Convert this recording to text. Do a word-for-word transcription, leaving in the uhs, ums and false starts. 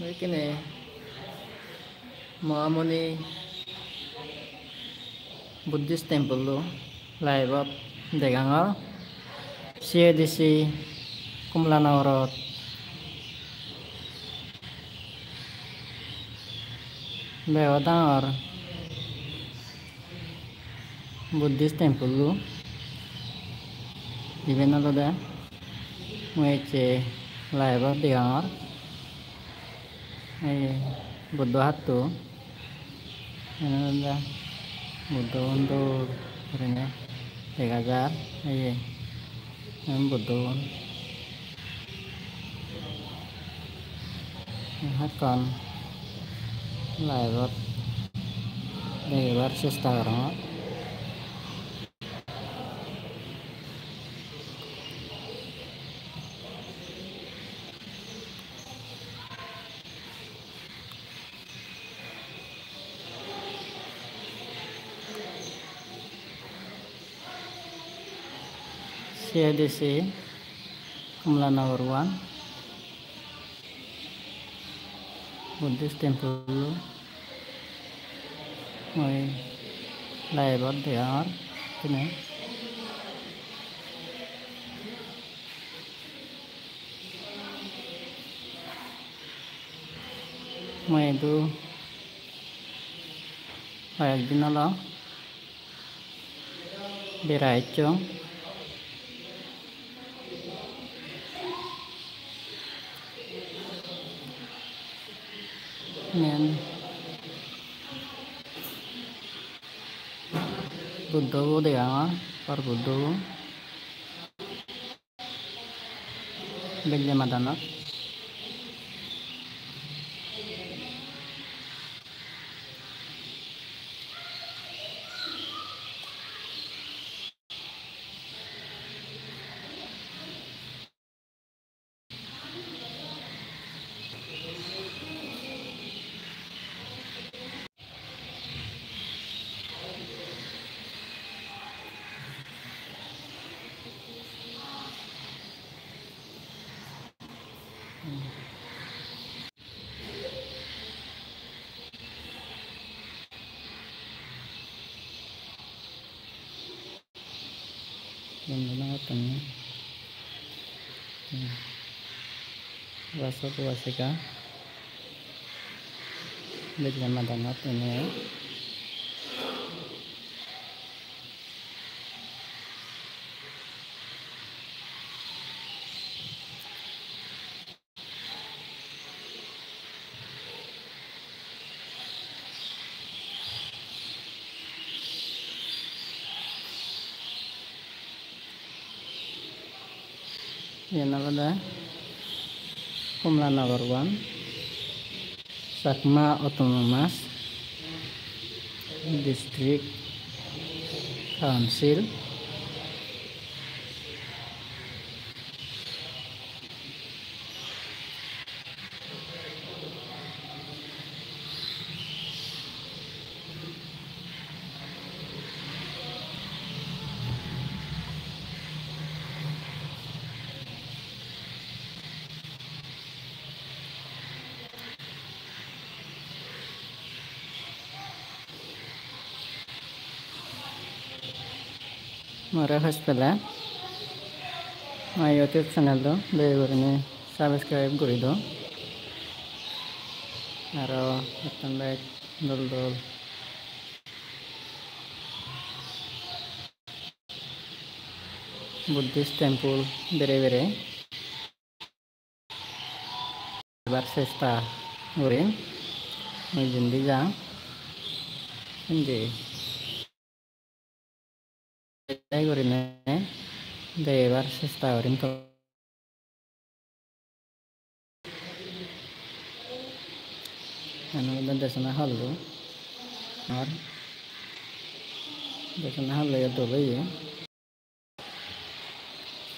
Ekkene Mohamoni Buddhist temple-o live-ot degangor. C A D C Kamalanagarot bego dangor Buddhist temple-o. Iben olode mui ecche live-ot degangor. Ei Buddho hatto. Iyen olode Buddho gun dol gurinei dega jar. Ei iyen Buddho gun. Hakkon live-ot degebar chesta gorongor. C A D C Kamalanagar one Buddhist temple mui live-ot degongor tine. Mui idu hoyek din olo bera ecchong. Iyen Buddho bo degongor, bor Buddho bo. Bejje madanot. Bondona gottonni. Hmm. Upasok upasika. Bejje madanot ene. Iyen olode Kamalanagar one Chakma Autonomous District Council. More hospele my YouTube channel do daya gurinei subscribe guri do. Aro ekkan bej dol dol Buddhist temple bere bere ebar chesta gurim, mui jindi jang sindi. Ei gurinei degebar chesta gurim to. Iyan olode Desona Hall-o. Ar Desona Hall-o yo dol oye.